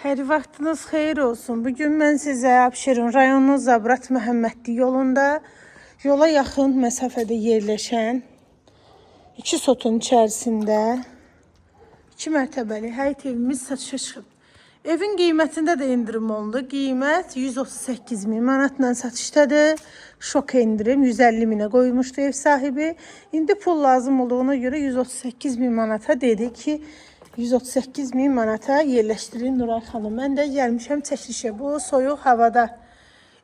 Hər vaxtınız xeyir olsun. Bugün mən sizə Abşeron rayonu Zabrat Məhəmmədli yolunda yola yaxın məsafədə yerləşən 2 sotun içərisində 2 mərtəbəli həyət evimiz satışa çıxıb. Evin qiymətində də endirim olundu. Qiymət 138 min manatla satışdadır. Şok endirim 150 minə qoymuşdu ev sahibi. İndi pul lazım olduğuna görə 138 min manata dedi ki, 138 min manata yerləşdirin Nuray xanım. Mən də gəlmişəm çəkilişə bu soyuq havada.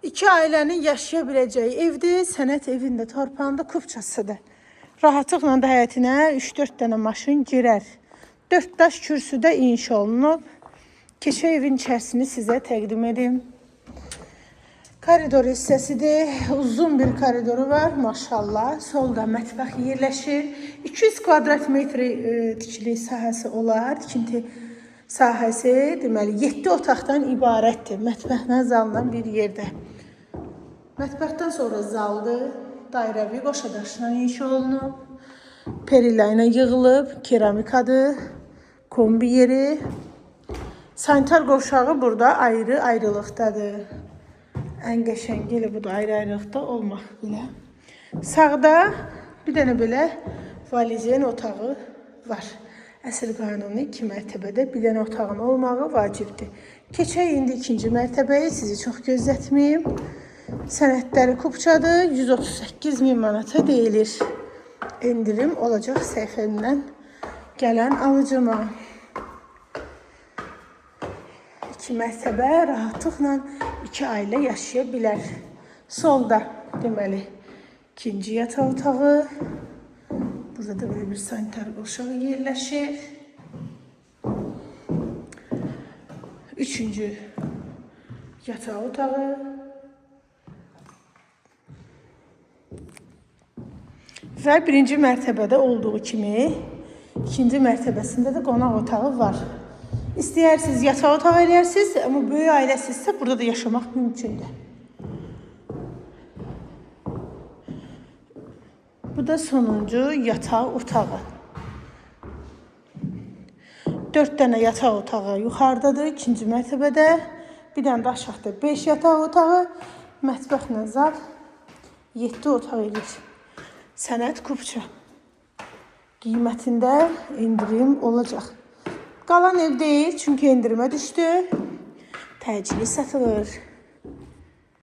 İki ailənin yaşaya biləcəyi evdir. Sənət evində torpağında kupçasıdır. Rahatlıqla da həyətinə 3-4 dənə maşın girər. 4 daş kürsüdə inşa olunub. Keçək evin içərisini sizə təqdim edim. Koridor hissəsidir. Uzun bir koridoru var maşallah. Solda mətbəx yerləşir. 200 kvadrat metr tikili sahəsi olar. Tikinti sahəsi deməli 7 otaqdan ibarətdir. Mətbəxlə zalla bir yerdə. Mətbəxdən sonra zaldır. Dairəvi qoşa daşla inşa olunub. Perilla ilə yığılıb, keramikadır. Kombi yeri. Sanitar qovşağı burada ayrı ayrılıqdadır. Ən qəşəngi elə bu da ayrı ayrılıqda olmaq belə. Sağda bir dənə belə valizin otağı var. Əsl qanuni 2 mərtəbədə bir dənə otağın olmağı vacibdir. Keçək indi ikinci mərtəbəyə, sizi çox gözlətməyim. Sənədləri kupçadır, 138 min manata deyilir. Endirim olacaq səhifəmdən gələn alıcıma. 2 mərtəbə rahatlıqla 2 ailə yaşaya bilər. Solda deməli ikinci yataq otağı. Burada da belə bir sanitar qovşağı yerləşir. Üçüncü yataq otağı. Və birinci mərtəbədə olduğu kimi ikinci mərtəbəsində də qonaq otağı var. İstəyirsiniz yataq otağı eləyərsiniz, amma böyük ailəsinizsə burada da yaşamaq mümkündür. Bu da sonuncu yataq otağı. 4 dənə yataq otağı yuxarıdadır, ikinci mərtəbədə. Bir dənə də aşağıda 5 yataq otağı, mətbəxlə zal 7 otaq eləyir. Sənəd kupça. Qiymətində endirim olacaq. Qalan ev deyil, çünki endirimə düşdü. Təcili satılır.